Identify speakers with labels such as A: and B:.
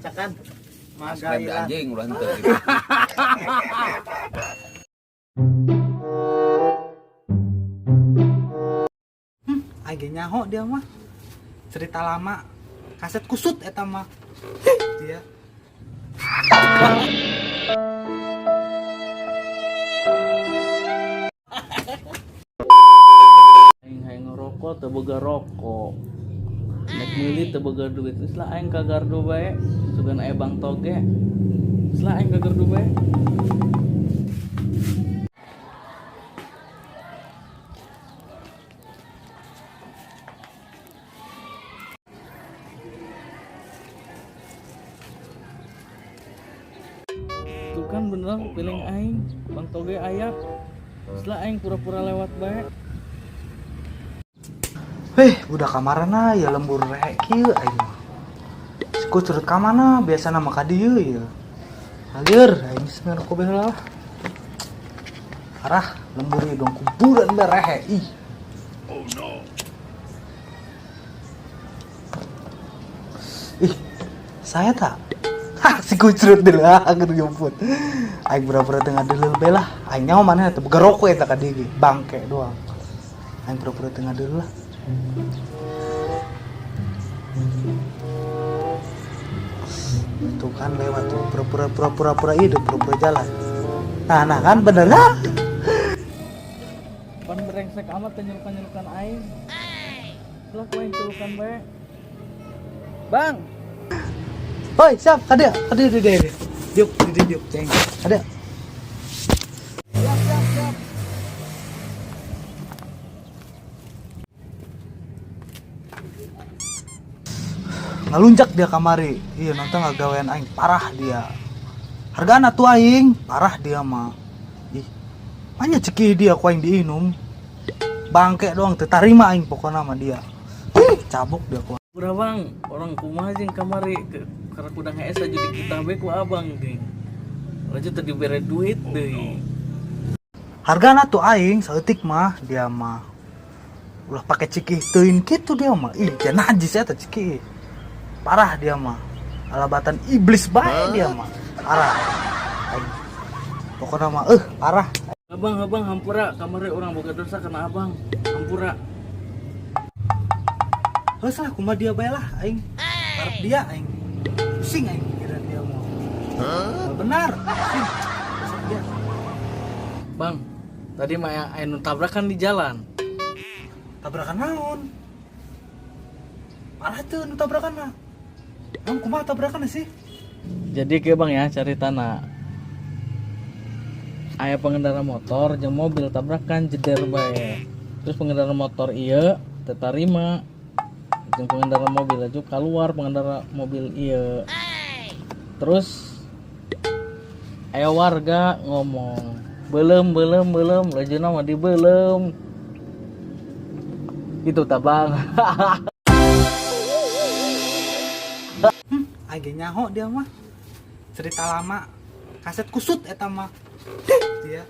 A: Cakan.
B: Subscribe da anjing ulah henteu gitu.
C: Aing ge nyaho dia mah. Cerita lama. Kaset kusut eta mah. Dia.
D: Aing hayang ngerokok teu boga rokok. Nek meuli teu boga duit. Geus lah aing ka gardu bae. Sugan aya Bang Toge. Geus lah aing ka gardu bae. Tuh kan bener piling aing, Bang Toge aya. Geus lah aing pura-pura lewat bae.
C: Heh, udah kamarana ya lembur rek kieu aing mah. Siku curut ka mana biasana mah ka dieu ya. Halir aing geus ngaroko bae lah. Arah lembur ieu dong kuburan bae rehe ih. Oh no. Ih, saya tak. Hah, si kucrut dulu, ah, aku jemput. Aing pura-pura tengah dulu bae lah. Aing nyawa mana teh boga rokok eta ka dieu ge, bangke doang. Aing pura-pura tengah dulu lah. Tuh kan lewat tuh, pura-pura pura-pura pura itu pura-pura jalan. Nah, nah kan bener lah.
D: Pan brengsek amat teh nyelukan-nyelukan aing. Lah ku aing celukan bae. Bang.
C: Oi, siap, kade, kade, kade, kade. Diuk, diuk, diuk, ceng. Kade.
D: Siap, siap, siap.
C: Ngalunjak dia kamari. Iya, nonton ngagawean aing parah dia. Hargana tuh aing, parah dia mah. Ih. Hanya ceki dia ku aing diinum. Bangke doang teu tarima aing pokona mah dia. Ih, cabok dia ku.
D: Pura bang, orang kumaha jeung kamari karena kudang hees aja di kita bae ku abang geng. Lanjut tadi bere duit deui.
C: Hargana tuh aing saeutik mah dia mah. Ulah pake cikih teuing kitu dia mah. Ih, dia najis eta cikih. Parah dia mah. Alabatan iblis bae dia mah. Parah. Aing. Pokona mah parah.
D: Abang, abang hampura kamari orang boga dosa kana abang. Hampura.
C: Geus lah kumaha dia bae lah aing. Karep dia aing. Pusing aing mikiran dia mah. Hah? Benar. Pusing. Pusing dia.
D: Bang, tadi mah aya nu tabrakan di jalan.
C: Tabrakan naon? Parah tuh nu tabrakan mah. Emang kumaha tabrakan sih?
D: Jadi ke bang ya cari tanah. Aya pengendara motor jeung mobil tabrakan jeder bae. Terus pengendara motor ieu teu tarima. Jeung pengendara mobil aja keluar pengendara mobil ieu. Terus aya warga ngomong, "Belum, belum, belum, lajuna mah dibelem." Itu ta bang.
C: Aing nyaho dia mah. Cerita lama. Kaset kusut eta mah. Dia.